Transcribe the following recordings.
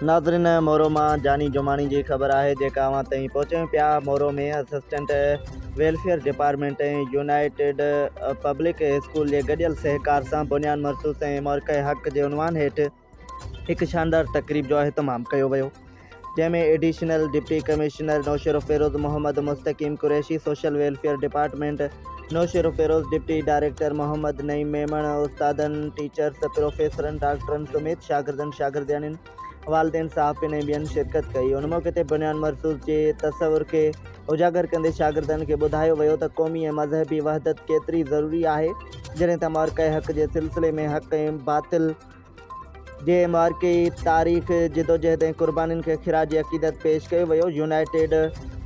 ناظرين مورو مان جاني جماڻي جي خبر آهي جيڪا اوهان تائين پهچايون پيا Moro ۾ assistant welfare department ۽ united public school جي گڏيل سهڪار سان بنيان مرصوص ۽ معرڪه حق جي عنوان هيٺ هڪ شاندار تقريب جو اهتمام ڪيو ويو جنهن ۾ additional deputy commissioner Naushahro Feroze Muhammad Mustaqeem Qureshi, social welfare department Naushahro Feroze deputy director Muhammad Naeem Memon, استادن، ٽيچرس، پروفيسرن، ڊاڪٽرن سميت شاگردن، شاگردياڻين، والدين، صحافين ۽ ٻين شرڪت ڪئي. ان موقعي تي بنيان مرصوص جي تصور کي اجاگر ڪندي شاگردن کي ٻڌايو ويو ته قومي ۽ مذهبي وحدت ڪيتري ضروري آهي جڏهن ته معرڪه حق جي سلسلي ۾ حق ۽ باطل جي معرڪي، تاريخ، جدوجهد ۽ قربانين کي خراج عقيدت پيش ڪيو ويو. يونائيٽيڊ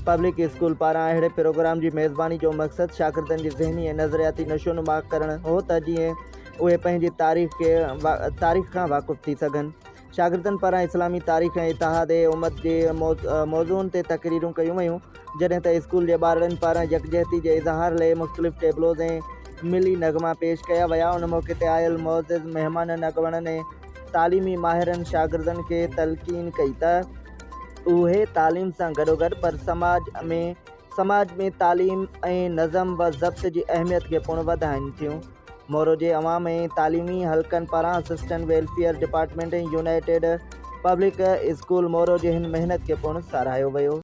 پبلڪ اسڪول پاران اهڙي پروگرام جي ميزباني جو مقصد شاگردن جي ذهني ۽ نظرياتي نشونما ڪرڻ هو ته جيئن اهي پنهنجي تاريخ کي تاريخ کان واقف ٿي سگهن. شاگردن پاران اسلامي تاريخ ۽ اتحاد امت جي موضوعن تي تقريرون ڪيون ويون، جڏهن ته اسڪول جي ٻارڙن پاران يڪجهتي جي اظهار لئي مختلف ٽيبلوز ۽ ملي نغما پيش ڪيا ويا. ان موقعي تي آيل معزز مهمانن، اڳواڻن ۽ تعليمي ماهرن شاگردن کي تلقين ڪئي ته اهي تعليم سان گڏوگڏ پر سماج ۾ سماج ۾ تعليم ۽ نظم و ضبط جي اهميت کي پڻ وڌائين ٿيون. مورو جي عوام ۽ تعليمي حلقن پاران assistant welfare department ۽ united public school Moro جي هن محنت کي پڻ ساراهيو ويو.